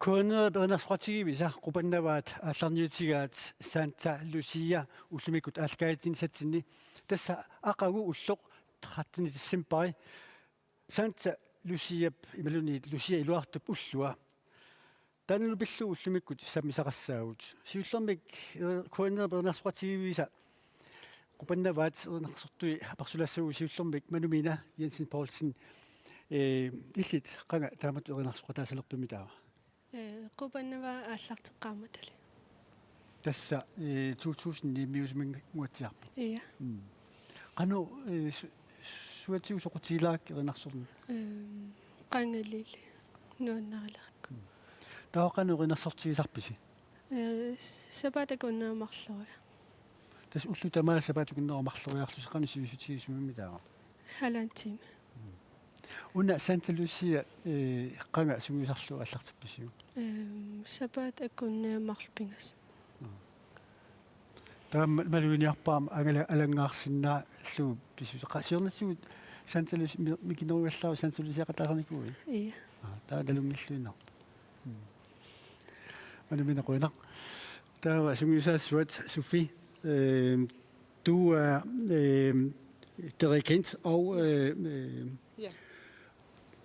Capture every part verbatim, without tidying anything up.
KNR-ip erinarsoqatigiivisa Qupannavaat aallarniutigaat Santa Lucia ullumikkut aallakaatitsissatsinni. Tassa aqagu ulloq trettende decembari Santa Luciap imaluunniit Lucia iluartup ullua. Taannalu pillugu ullumikkut sammisaqassaagut. Siullermik, eh, KNR-ip erinarsoqatigiivisa Qupannavaat erinarsortui apersulaassaagut siullermik Manumina Jensen Poulsen, eh, illit qanga taamatut erinarsoqataasalerpimmi taava? Eh, Qupannavaat aallarteqqaarmatali. Tassa, eh, to tusind ni-miusimanguatsiarpoq. Ja. Mm. Qanoq, eh, su-, suatsigut soqutigilaarpisi erinarsorneq? Ehm, qangalili nuannarilerakku. Mm. Taava qanoq erinarsortigisarpisi? Eh, sapaatip akunneri marloriarlunga. Tassa ullut tamaasa sapaatip akunneri marloriarlusi, qanoq sivisutigisumimmi taava? Halvanden time. Una Santa Lucia, eh, qanga sungiusarlugu aallartippisiuk? Ehm, sapaatip akunneri marluk pingasut. Taava maluginiarpara angala-, alanngaarsinnaallugu pisuusoq. Qa-, siornatigut Santa Lucia, mi-, mikinerugallaaruk Santa Luciaqataasarnikuuit? Ja. Aa, taava nalunngilluinnarpoq. Mm. Manumina qujanaq. Taava sungiusaasuat Sofie, øh, du er, øh, dirigent og, øh, øh, Ja.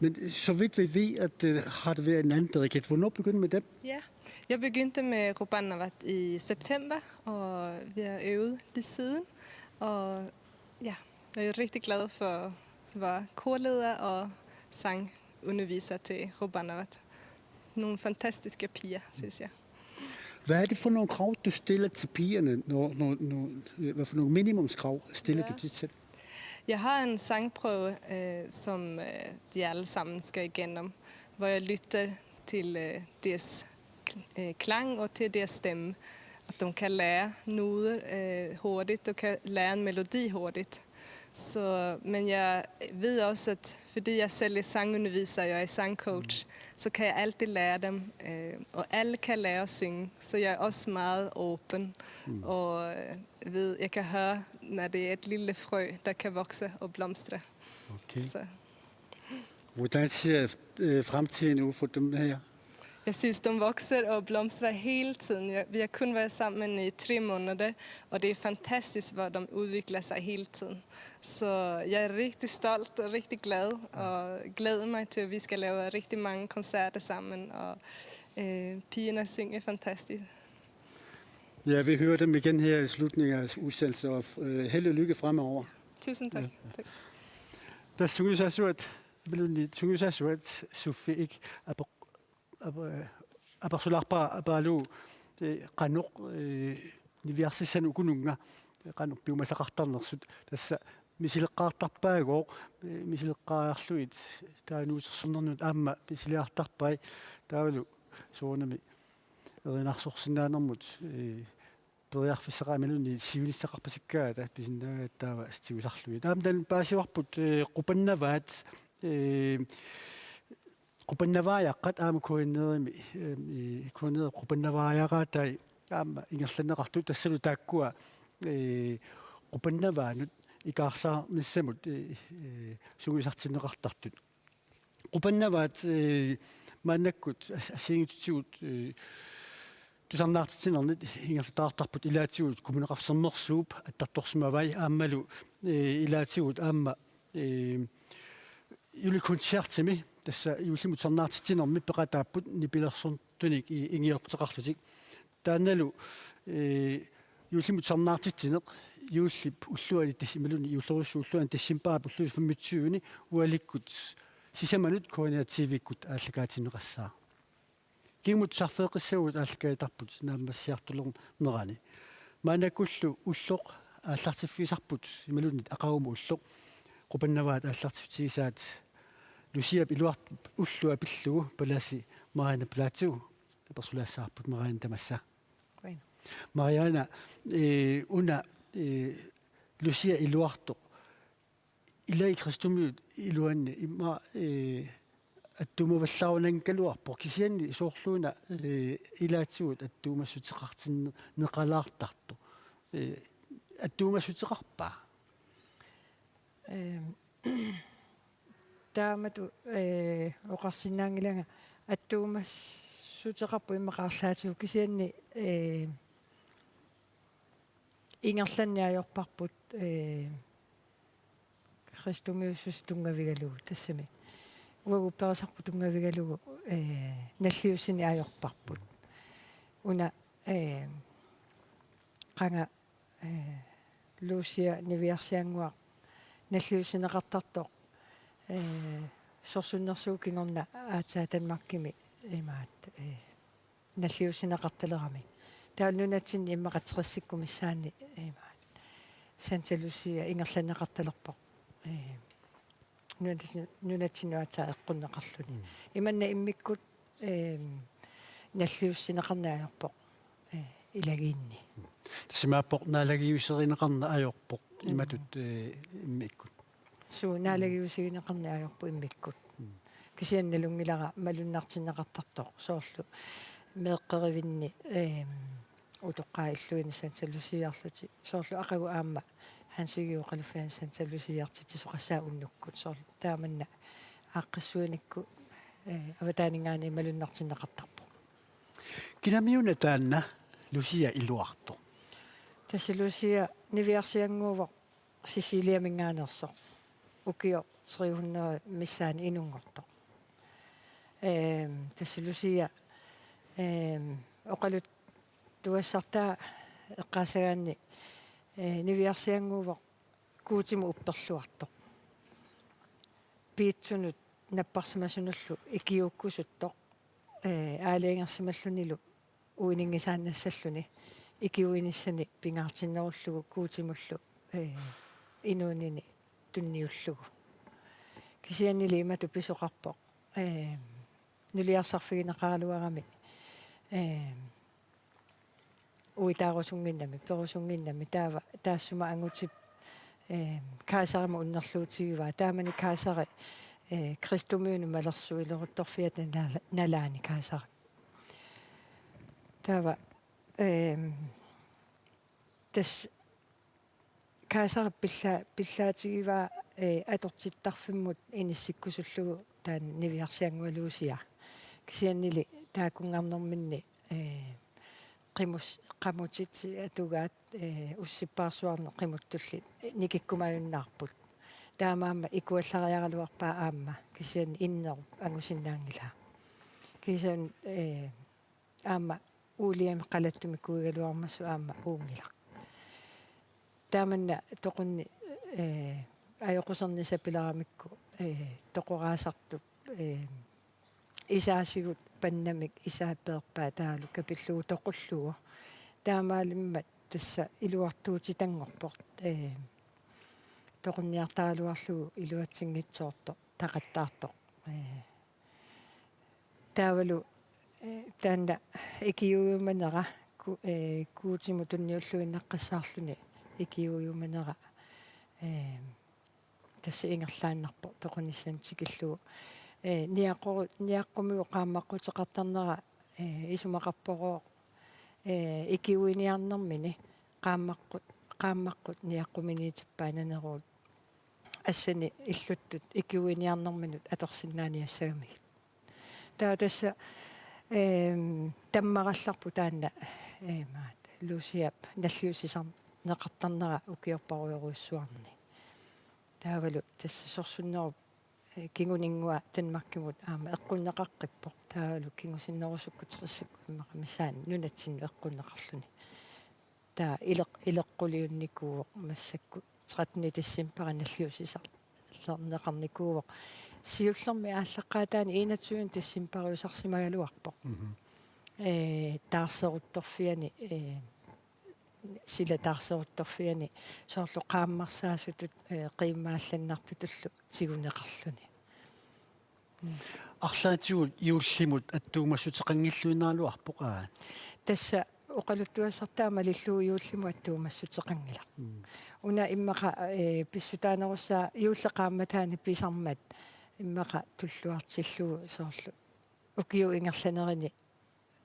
Men så vidt vi ved, at, øh, har det været en anden dirigent. Hvornår begyndte du med dem? Ja, jeg begyndte med Qupannavaat i september, og vi har øvet lige siden. Og ja, jeg er rigtig glad for at være korleder og sangunderviser til Qupannavaat. Nogle fantastiske piger, synes jeg. Hvad er det for nogle krav, du stiller til pigerne, når, når, når, hvad for nogle minimumskrav stiller Ja. du til selv? Jeg har en sangprøve, øh, som, øh, de alle sammen skal igennem, hvor jeg lytter til, øh, deres kl-, øh, klang og til deres stemme. At de kan lære noder, øh, hurtigt, du kan lære en melodi hurtigt. Så, men jeg ved også, at fordi jeg selv er sangunderviser, jeg er sangcoach, så kan jeg altid lære dem, øh, og alle kan lære at synge. Så jeg er også meget åben, Mm. og, øh, ved, jeg kan høre, når det er et lille frø, der kan vokse og blomstre. Okay. Så. Hvordan ser, øh, fremtiden ud for dem her? Jeg synes, de vokser og blomstrer hele tiden. Jeg, vi har kun været sammen i tre måneder, og det er fantastisk, hvor de udvikler sig hele tiden. Så jeg er rigtig stolt og rigtig glad, og glæder mig til, at vi skal lave rigtig mange koncerter sammen, og, øh, pigerne synger fantastisk. Ja, vi hører dem igen her i slutningen af udsendelsen, og, øh, held og lykke fremover. Tusind tak. Ja. Tak. Tassa sungiusaasuat, imaluunniit sungiusaasuat Sofie Egge ape-, ape-, apersulaarpara aperalugu, eh, qanoq, eh, niviarsissanik ukununnga, eh, qanoq piumasaqartarnersut, tassa misileqqaartarpaagooq, eh, misileqqaariarlugit taava nuusersornermut aamma misiliartarpai, taavalu soorunami erinarsorsinnaanermut, eh, periarfissaqaat imaluunniit siunissaqarpasikkaat pisinnaagaat taava tigusarlugit. Aamma taanna paasivarput, eh, Qupannavaat, eh, Qupannavaajaqqat aamma KNR-imi, eh, KNR Qupannavaajaqaatai aamma ingerlanneqartut tassalu taakkua, eh, Qupannavaanut ikaarsaarnissamut, eh, eh, sungiusartinneqartartut. Qupannavaat, eh, maannakkut as-, assigiinngitsutigut, eh, tusarnaartitsinernit ingerlataartarput ilaatigut Kommuneqarfik Sermersuup attartorsimavai aammalu, eh, ilaatigut aamma, eh, julekoncertimi tassa juullimut tusarnaartitsinermi peqataapput nipilersortunik i-, ingiorteqarlutik. Taannalu, eh, juullimut tusarnaartitsineq juullip ulluani des-, imaluunniit juullorujussuup ulluani decembarip ulluisa femogtyve-ni ualikkut sisamanut K N R T V-kkut aallakaatinneqassaaq. Kingumut tusarfeeqqissagutsigu aallakaatitarput naammassiartulernerani. Maannakkullu ulloq aallartiffigisarput imaluunniit aqagumut ulloq Qupannavaat aallartiffigissagaat Luciap iluartup ullua pillugu Palasi Marianne Platou apersulaassavarput. Marianne, tamassa. Qujanaq. Marianne, eh, una, eh, Lucia iluartoq ilai kristumiut iluanni immaqa, eh, attuumavallaarunanngikkaluarpoq, kisianni soorluuna, eh, ilaatigut attuumassuteqartinneqalaartartoq. Eh, attuumassuteqarpa? Ehm, taamatut, eh, oqarsinnaanngilanga attuumas-, Suteqarpoq immaqa arlaatigut kisianni, ee, ingerlanneq ajorparput, ee, kristumiussuseq tunngavigalugu tassami. Uagut perisarput tunngavigalugu, ee, nalliussineq ajorparput. Una, ee, qanga, ee, Lucia niviarsiannguaq nalliussineqartartoq, ee, sorsunnersuup kingorna aatsaat Danmarkimi imaat, ee, nalliussineqartalerami. Taava nunatsinni immaqa tressikkut missaanni, ee, imaat, Santa Lucia ingerlanneqartalerpoq. Ee, nunatsin-, nunatsinnut aatsaat eqqunneqarluni. Mm. Imanna immikkut, ee, nalliussineqarneq ajorpoq, ee, ilagiinni. Tassa imaappoq naalagiusserineqarneq ajorpoq. Mm. Imatut, ee, immikkut. Suu, mm, naalagiussineqarneq ajorpoq immikkut. Mm. Kisianni nalunngilara malunnartinneqartartoq soorlu meeqqerivinni, ee, utoqqaat illuini Santa Luciarlutik. Soorlu aqagu aamma Hansi Georg oqaluffiani Santa Luciartitsisoqassaaq unnukkut. Soorlu taamanna aaqqissuinikkut, ee, avataaninngaanniit malunnartinneqartarpoq. Kinamiuna taanna Lucia iluartoq? Tassa Lucia niviarsiannguuvoq Siciliaminngaanneersoq. Ukioq tre hundrede missaani inunngortoq. Ehm, tassa Lucia, ehm, oqaluttuassartaa eqqaassagaanni, ee, niviarsiannguuvoq Guutimut upperluartoq. Piitsunut napparsimasunullu ikiuukkusuttoq, ee, aalajangersimallunilu uininngisaannassalluni ikiuinissani pingaartinnerullugu Guutimullu, ee, inuunini tunniullugu. Kisiannili imatut pisoqarpoq, ee, nuliarsarfigineqaraluarami, ee, uitaarusunnginnami, perusunnginnami, taava taassuma angutip, ee, kejserimut unnerluutigivaa. Taamani kejseri, ee, kristumiunut malersuileruttorfiata nala-, nalaani kejseri. Taava, ehm, tassa kejserip pilla-, pillaatigivaa, ee, atortittarfimmut inissikkusullugu taanna niviarsiannguaq Lucia. Kisiannili taakkunngarnerminni, ee, qimus-, qamutit atugaat, ee, ussippaarsuarneq qimuttullit nikikkumajunnaarput. Taamaammat ikuallariaraluarpaa aamma, kisianni innerup angusinnaanngilaa. Kisianni, ee, aamma uuliami qalattumikuugaluarmassuk aamma uunngilaq. Taamanna toqunni, ee, ajoqusernissaat pileramikku, ee, toqoraasartup, ee, isaasigut pannamik isaat peerpaat taavalu kapillugu toqullugu. Taamaalimmat tassa iluartuutitanngorpoq, ee, toqunniartaraluarlugu iluatsinngitsoortoq taqattaartoq. Ee, taavalu, ee, taanna ikiuiumanera Gu-, ee, Guutimut tunniulluinnaqqissaarluni ikiuiumanera, ee, tassa ingerlaannarpoq toqunissani tikillugu. Ee, niaqoru-, niaqqumigut qaammaqquteqartarnera, ee, isumaqarporooq, ee, ikiuiniarnermini qaammaqqut, qaammaqqut niaqquminiitippaa naneruut assani illuttut ikiuiniarnerminut atorsinnaaniassagamigit. Taava tassa, ehm, tammarallarput taanna, ehm, Luciap nalliussisarneqartarnera ukiorparujorujussuarni. Taavalu tassa sorsunnerup, eh, kinguninngua Danmarkimut aamma eqqunneqaqqippoq. Taavalu kingusinnerusukkut tressikkut immaqa missaani nunatsinnut eqqunneqarluni. Taava ileq-, ileqquliunnikuuvoq massakkut trettende decembari nalliussisarneqarnikuuvoq. Siullermik aallaqqaataani enogtyvende decembariusarsimagaluarpoq. Mhm. Ee, taarseruttorfiani, ee, sila taarseruttorfiani soorlu qaammarsaasutut, ee, qiimmaallannartutullu tiguneqarluni. Mm. Arlaatigut juullimut attuumassuteqanngilluinnaraluarpoq, aa? Tassa oqaluttuassartaa malillugu juullimut attuumassuteqanngilaq. Mm. Una immaqa, ee, pissutaanerussaaq juulli qaammataani pisarmat immaqa tulluartillugu soorlu ukiup ingerlanerani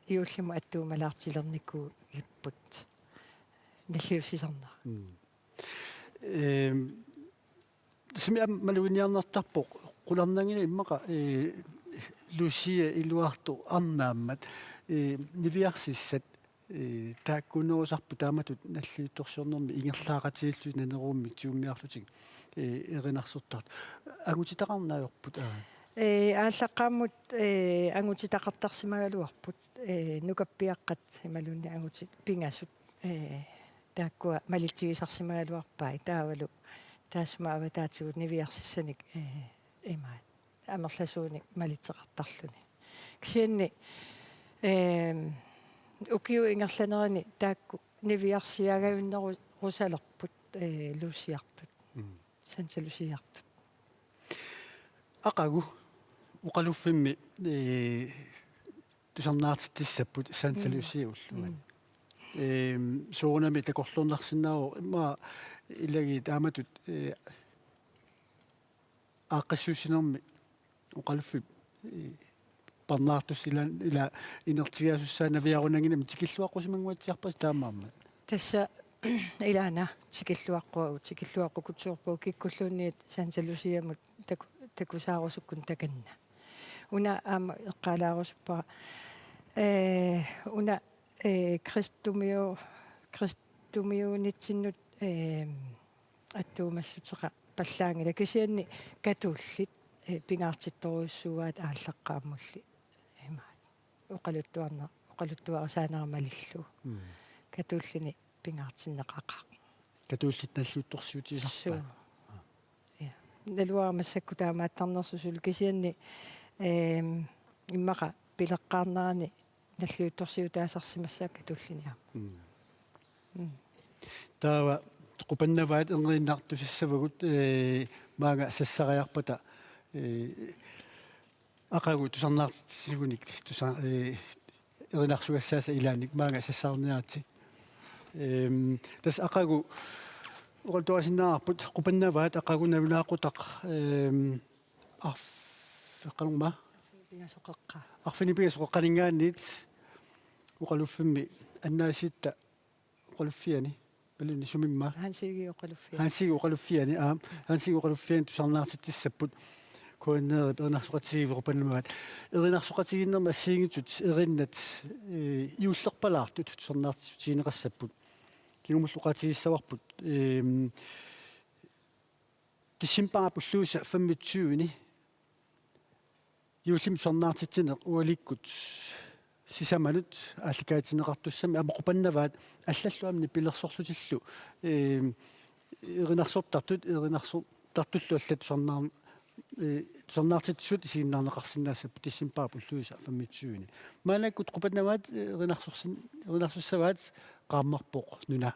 juullimut attuumalaartilernikuugipput nalliussisarnera. Mm. Ehm, Tassami aamma maluginiarnartarpoq, qularnanngilaq immaqa, ee, Lucia iluartoq arnaammat, ee, niviarsissat, ee, taakkuunerusarput taamatut nalliuttorsiornermi ingerlaaqatigiillutik naneruummik tigummiarlutik, ee, erinarsortartut. Angutitaqarneq ajorput, aa. Ee, aallaqqaammut, ee, angutitaqartarsimagaluarput, ee, nukappiaqqat imaluunniit angutit pingasut, ee, taakkua malitsigisarsimagaluarpai taavalu taassuma avataatigut niviarsissanik, ee, imaat amerlasuunik malitseqartarluni. Kisianni, eem, ukiut ingerlanerini taakku niviarsiaagajunnerusalerput, ee, Luciartut. Mm. Santa Luciartut. Aqagu oqaluffimmi, ee, tusarnaartitsissapput Santa Mm. Lucia ulluani. Mm. Eem, soorunami takorloornarsinnaavoq immaqa ilagiit taamatut, ee, aaqqissuussinermi oqaluffik, ee, parnaartussat ila, ila inertigiasussaanaviarunanngimmat tikilluaqqusimannguatsiarpasi taamaammat. Tassa ilaana tikilluaqquagut, tikilluaqqukutsoorpugut kikkulluunniit Santa Luciamut taku-, takusaarusukkunik takanna. Una aamma eqqaalaarusuppara, ee, una, ee, kristumiu-, kristumiunitsinnut, ee, attuumassuteqarpallaanngilaq kisianni katollit, ee, pingaartittorujussuuaat aallaqqaammulli. Ima. Oqaluttuarna-, oqaluttuarisaanera malillugu. Mm. Katollinik pingaartinneqaqaaq. Katollit nalliuttorsiutigisarpaat. Suu. Ja. Naluara massakkut taamaattarnersoq suli kisianni, eem, immaqa pileqqaarnerani nalliuttorsiutaasarsimassaaq katollinik aamma. Mm. Mm. Taava qupannavaat erniinnartussavagut, ee, maanga sassariarpata, ee, aqagu tusarnaartitsisunik tusa-, ee, erinarsugassaasa ilaannik maanga sassarniaritsi. Eem, tassa aqagu oqaluttuarisinnaavarput qupannavaat aqagu nalunaaqutaq, eem, arf-, qanormaa? Arfineq-pingasoqeqqa-, arfineq-pingasoqeqqaninngaanniit oqaluffimmi annaasitta oqaluffiani, imaluunniit sumimmaa? Hansigi oqaluffiani. Hansigi oqaluffiani, aap. Hansigi oqaluffiani tusarnaartitsissapput. K N R-ip erinarsoqatigiiviup qupannavaat. Erinarsoqatigiinnermi assigiinngitsut erinnat, ee, juullerpalaartut tusarnaartitsissutigineqassapput. Kingumullu oqaatigissavarput, eem, decembarip ulluisa femogtyve-ni juullimi tusarnaartitsineq ualikkut sisamanut aallakaatitsineqartussamik aamma qupannavaat allallu aamma nipilersorlutillu, eem, erinarsortartut, erinarsortartullu allat tusarnaar-, ee, tusarnaartitsisut isiginnaarneqarsinnaassapput decembarip ulluisa femogtyve-ni. Maannakkut qupannavaat, ee, erinarsorsin-, erinarsussavaat Qaammarpooq Nuna.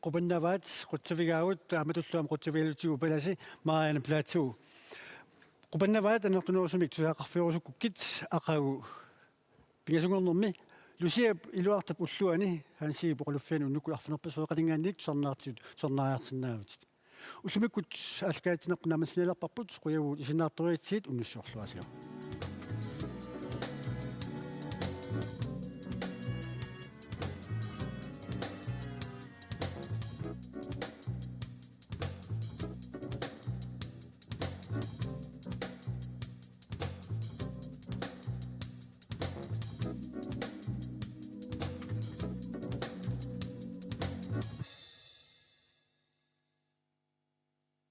Qupannavaat, qutsavigaagut, taamatullu aamma qutsavigalutigu palasi, Marianne Platou. Qupannavaat annertunerusumik tusagaqarfiorusukkukkit, aqagu pingasunngornermi Luciap iluartup ulluani Hansi Poqaluffiani unnukkut arfineq-pingasoqatinngaanniit tusarnaartut tusarnaariarsinnaavutit. Ullumikkut aallakaatitsinerput naammassineqarparput, qujavugut isiginnaartorujuitsigit, unnussiorluarisiuk.